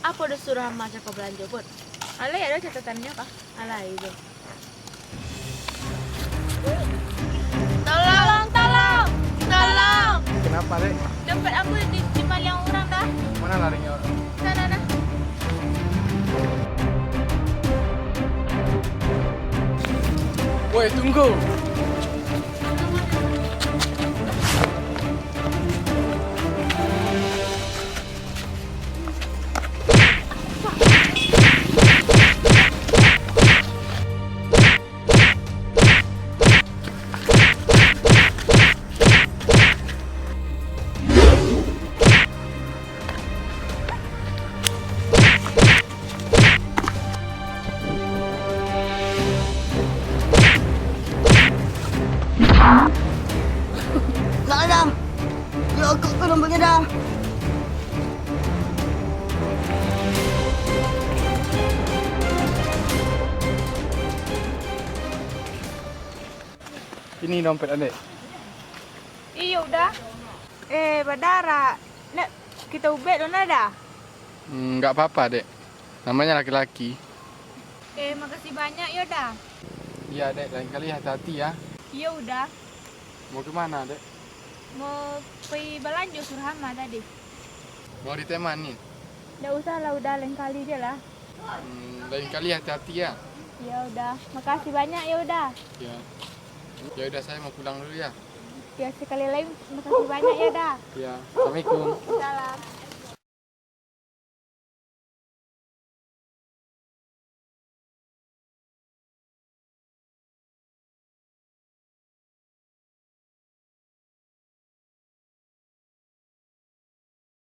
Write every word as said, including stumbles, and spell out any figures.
Apo doh suruah Ama cako balanjo, Bun? Alah, ado catatannyo kah? Alah, iyo. Tolong, tolong, tolong! Kenapa, Dek? Dompet aku di, dimaliang urang, Da. Mana larinyo? Nah, nah, nah. Woi, tunggu! Nak, Da! Yo, kok ka dompetnyo, Da! Ini dompet Adek. Iyo, Da. Eh, badarak. Nak kito ubek lo, Da? Hmm, nggak apa-apa, Dek. Namanya laki-laki. Eh, makasih banyak yo, Da. Iya, Dek. Lain kali hati-hati ya. Iyo, Da. Mau kemana, Dek? Mau pai balanjo suruah Ama tadi. Mau ditemanin? Ndak usah lah, Uda, lain kali je lah. Hmm, lain kali hati-hati ya. Ya udah, makasih banyak ya, Uda. Ya. Ya udah, saya mau pulang dulu ya. Ya, sekali lagi makasih banyak ya, Da. Ya, assalamualaikum. Salam.